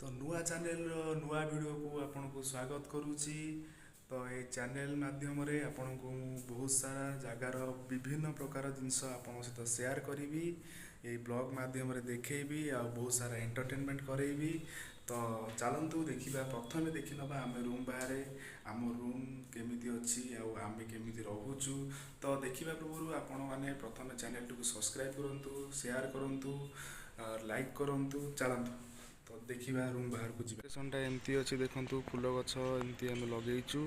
ତ ନୂଆ ଚ୍ୟାନେଲର ନୂଆ ଭିଡ଼ିଓକୁ ଆପଣଙ୍କୁ ସ୍ୱାଗତ କରୁଛି। ତ ଏ ଚ୍ୟାନେଲ ମାଧ୍ୟମରେ ଆପଣଙ୍କୁ ମୁଁ ବହୁତ ସାରା ଜାଗାର ବିଭିନ୍ନ ପ୍ରକାର ଜିନିଷ ଆପଣଙ୍କ ସହିତ ସେୟାର କରିବି, ଏଇ ବ୍ଲଗ୍ ମାଧ୍ୟମରେ ଦେଖେଇବି ଆଉ ବହୁତ ସାରା ଏଣ୍ଟରଟେନମେଣ୍ଟ କରେଇବି। ତ ଚାଲନ୍ତୁ ଦେଖିବା, ପ୍ରଥମେ ଦେଖିନେବା ଆମେ ରୁମ୍ ବାହାରେ ଆମ ରୁମ୍ କେମିତି ଅଛି ଆଉ ଆମେ କେମିତି ରହୁଛୁ। ତ ଦେଖିବା ପୂର୍ବରୁ ଆପଣମାନେ ପ୍ରଥମେ ଚ୍ୟାନେଲଟିକୁ ସବସ୍କ୍ରାଇବ୍ କରନ୍ତୁ, ସେୟାର କରନ୍ତୁ, ଲାଇକ୍ କରନ୍ତୁ। ଚାଲନ୍ତୁ ତ ଦେଖିବା, ରୁମ୍ ବାହାରକୁ ଯିବା। ଲୋକେସନଟା ଏମିତି ଅଛି, ଦେଖନ୍ତୁ, ଫୁଲ ଗଛ ଏମିତି ଆମେ ଲଗେଇଛୁ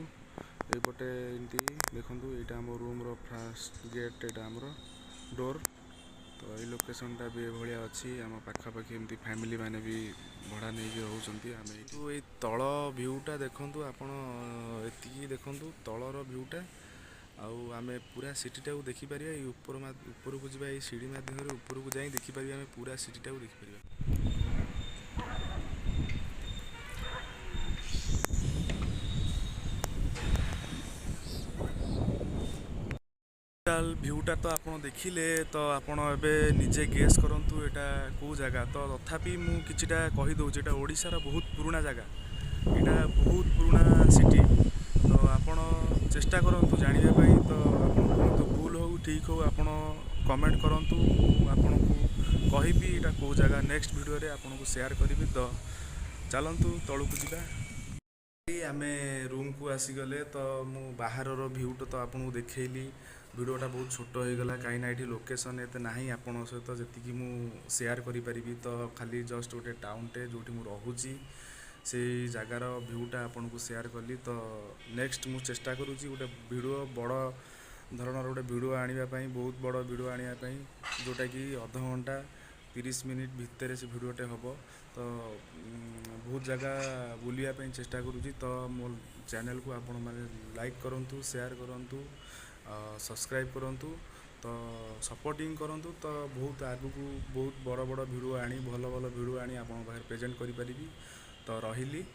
ଏଇପଟେ ଏମିତି। ଦେଖନ୍ତୁ, ଏଇଟା ଆମ ରୁମ୍ର ଫାଷ୍ଟ ଗେଟ୍, ଏଇଟା ଆମର ଡୋର୍। ତ ଏଇ ଲୋକେସନଟା ବି ଏଭଳିଆ ଅଛି। ଆମ ପାଖାପାଖି ଏମିତି ଫ୍ୟାମିଲି ମାନେ ବି ଭଡ଼ା ନେଇକି ରହୁଛନ୍ତି। ଆମେ ଏଇଠୁ ଏଇ ତଳ ଭ୍ୟୁଟା ଦେଖନ୍ତୁ ଆପଣ, ଏତିକି ଦେଖନ୍ତୁ ତଳର ଭ୍ୟୁଟା, ଆଉ ଆମେ ପୁରା ସିଟିଟାକୁ ଦେଖିପାରିବା। ଏଇ ଉପର ଉପରକୁ ଯିବା, ଏଇ ସିଢ଼ି ମାଧ୍ୟମରେ ଉପରକୁ ଯାଇ ଦେଖିପାରିବା, ଆମେ ପୁରା ସିଟିଟାକୁ ଦେଖିପାରିବା। ଟୋଟାଲ ଭ୍ୟୁଟା ତ ଆପଣ ଦେଖିଲେ। ତ ଆପଣ ଏବେ ନିଜେ ଗେସ୍ କରନ୍ତୁ ଏଇଟା କେଉଁ ଜାଗା। ତ ତଥାପି ମୁଁ କିଛିଟା କହିଦେଉଛି, ଏଇଟା ଓଡ଼ିଶାର ବହୁତ ପୁରୁଣା ଜାଗା, ଏଇଟା ବହୁତ ପୁରୁଣା ସିଟି। ତ ଆପଣ ଚେଷ୍ଟା କରନ୍ତୁ ଜାଣିବା ପାଇଁ। ତ ଆପଣ କୁହନ୍ତୁ, ଭୁଲ ହଉ ଠିକ୍ ହଉ, ଆପଣ କମେଣ୍ଟ କରନ୍ତୁ, ମୁଁ ଆପଣଙ୍କୁ କହିବି ଏଇଟା କେଉଁ ଜାଗା, ନେକ୍ସଟ ଭିଡ଼ିଓରେ ଆପଣଙ୍କୁ ସେୟାର କରିବି। ତ ଚାଲନ୍ତୁ ତଳକୁ ଯିବା। ଆମେ ରୁମ୍କୁ ଆସିଗଲେ। ତ ମୁଁ ବାହାରର ଭ୍ୟୁଟା ତ ଆପଣଙ୍କୁ ଦେଖେଇଲି। ଭିଡ଼ିଓଟା ବହୁତ ଛୋଟ ହେଇଗଲା, କାହିଁକିନା ଏଇଠି ଲୋକେସନ୍ ଏତେ ନାହିଁ ଆପଣଙ୍କ ସହିତ ଯେତିକି ମୁଁ ସେୟାର କରିପାରିବି। ତ ଖାଲି ଜଷ୍ଟ ଗୋଟେ ଟାଉନଟେ ଯେଉଁଠି ମୁଁ ରହୁଛି, ସେଇ ଜାଗାର ଭ୍ୟୁଟା ଆପଣଙ୍କୁ ସେୟାର କଲି। ତ ନେକ୍ସଟ ମୁଁ ଚେଷ୍ଟା କରୁଛି ଗୋଟେ ଭିଡ଼ିଓ, ବଡ଼ ଧରଣର ଗୋଟେ ଭିଡ଼ିଓ ଆଣିବା ପାଇଁ, ବହୁତ ବଡ଼ ଭିଡ଼ିଓ ଆଣିବା ପାଇଁ, ଯେଉଁଟାକି ଅଧଘଣ୍ଟା 30 ମିନିଟ୍ ଭିତରେ ସେ ଭିଡ଼ିଓଟେ ହେବ। ତ ବହୁତ ଜାଗା ବୁଲିବା ପାଇଁ ଚେଷ୍ଟା କରୁଛି। ତ ମୋ ଚ୍ୟାନେଲକୁ ଆପଣମାନେ ଲାଇକ୍ କରନ୍ତୁ, ସେୟାର କରନ୍ତୁ, ସବସ୍କ୍ରାଇବ୍ କରନ୍ତୁ, ତ ସପୋର୍ଟିଂ କରନ୍ତୁ। ତ ବହୁତ ଆଗକୁ ବହୁତ ବଡ଼ ବଡ଼ ଭିଡ଼ିଓ ଆଣି, ଭଲ ଭଲ ଭିଡ଼ିଓ ଆଣି ଆପଣଙ୍କ ପାଖରେ ପ୍ରେଜେଣ୍ଟ କରିପାରିବି। ତ ରହିଲି।